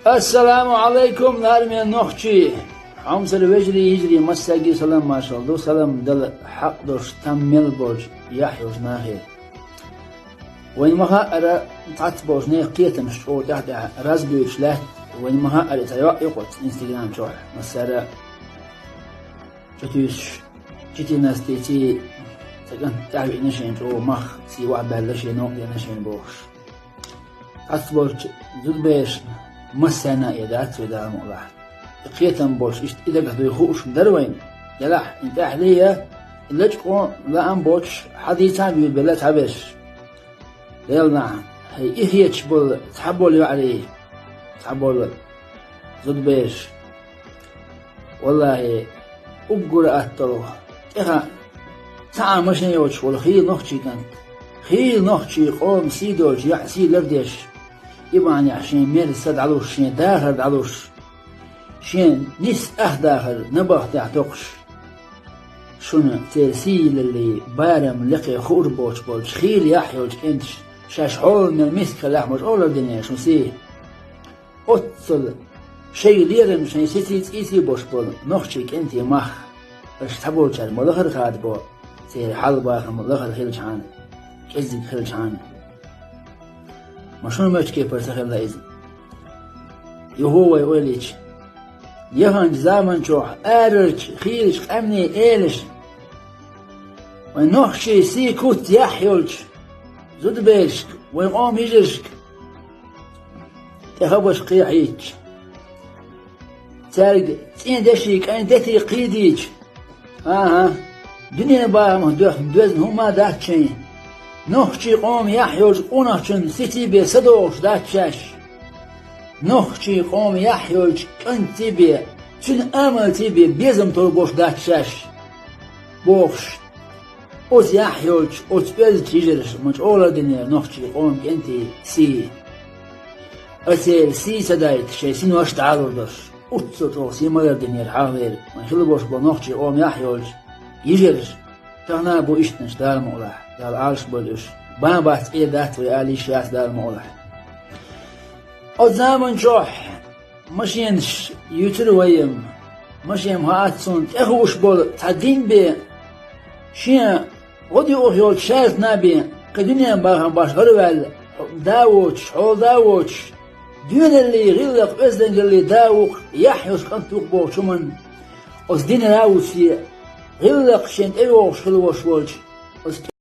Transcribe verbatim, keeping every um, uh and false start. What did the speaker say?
Ассаламу Ӏалайкум, лараме нохчий! Хьомсара вежарий, йижарий, массаьрга салам-маршалла ду, салам дала хьакъ долуш там мел болчу яхь йолчу нахе. Вайна ма-хаъара, цхьацца болчу нехан кхетамаш чӀогӀа тӀаьхь-тӀаьхьа разбуьйлуш лаьтта, вайна ма-хаъара, и цхьа йоӀ ю-кх оцу Instagram чохь, массара чутуьйсуш, читинас тӀе цӀий ца кӀант тӀаьхьа виъна шена чӀогӀа мах, сий охьабаьлла шена, новкъа деана шена бохуш. Цхьацца болчу зудаберашна массарна а дац вай, Дала мукъалахь. И кхетам болуш, иштта и дагах дуй хууш дара вайна. Делахь, и тӀаьхьале я, и лачкъо лаам боцуш, хьан дийца а буьйлабелла цхьаберш. Делахь, хӀай, и хеташ болу цхьаболу йоӀарий, цхьаболу зудабераш. Валлахьи, уггар а атталла, тӀаьхьа цхьа а машен йоцуш волу хийла нохчийн кӀант, хийла нохчийн къоман сий долчу яхь сий лардеш, и бахьанехь шен мерза са дӀалуш, шен дахар дӀалуш, шен нисса ах дахар набахтехь токхуш, шуна церан сий йиллаллин барам лекха хуур боцуш болчу хийла яхь йолчу кӀенташа шаьш хьолан мел миска хилахь, ма чӀогӀа лардинера шун сий. Оццул шайн лерам, шайн сеций цӀийций бош болу нохчийн кӀентийн мах аша цхьаболчара ма лахара хадабо, церан хьал-бахам лахара хилчхьана, кӀеззиг хилчхьана. Ма шуна мачкепара ца хилла иза. Юху вай ойла йича, яханчу заманчохь арарчу хийрачу къаьмнийн элаша вайн нохчийн сий куц яхь йолчу зудаберашка, вайн къоман йижаршка тӀе хабарш кхехьийтча, цаьрга цӀен деши кӀайн дети кхийдийча, аха, дуьненан бахамах доьхна доьзна хӀума а дац шайн, нохчийн къоман яхь йолчу къонахчун сеций бен садогӀуш дац шаьш. Нохчийн къоман яхь йолчу кӀантций бен, цуьнан амалций бен безам торбош дац шаьш, бохуш, оцу яхь йолчу оцу оьздачу йижараша ма чӀогӀа лардинера нохчийн къоман кӀентийн сий. Аса церан сий ца дайта шайн синош а дӀалур долуш, оццул чӀогӀа сий ма лардинера хьалхалера вайн хилла болуш болу нохчийн къоман яхь йолчу йижараша. Тахана а бу ишттанаш, Дала мукъалахь, Дала Ӏалашбойла уьш. Бан бац, Ӏе дац вай ала йиш яц, Дала мукъалахь. Оцу заманчохь машенаш юьйцура вайна, машен ма хаьа суна, тӀехууш болу цхьа дин бен, шен гӀодаюкъах йолчу шаьртана бен, кхин дуьненан бахам баш гӀараваьлла, да а воцуш, хьолада а воцуш, доьналлий, гӀиллакх-оьздангаллий да а ву-кх, яхь йолуш кӀант ву-кх бохучу хӀуманна, оцу динара а вуьсу, гӀиллакх шен тӀейогӀуш хила волуш волчу оцу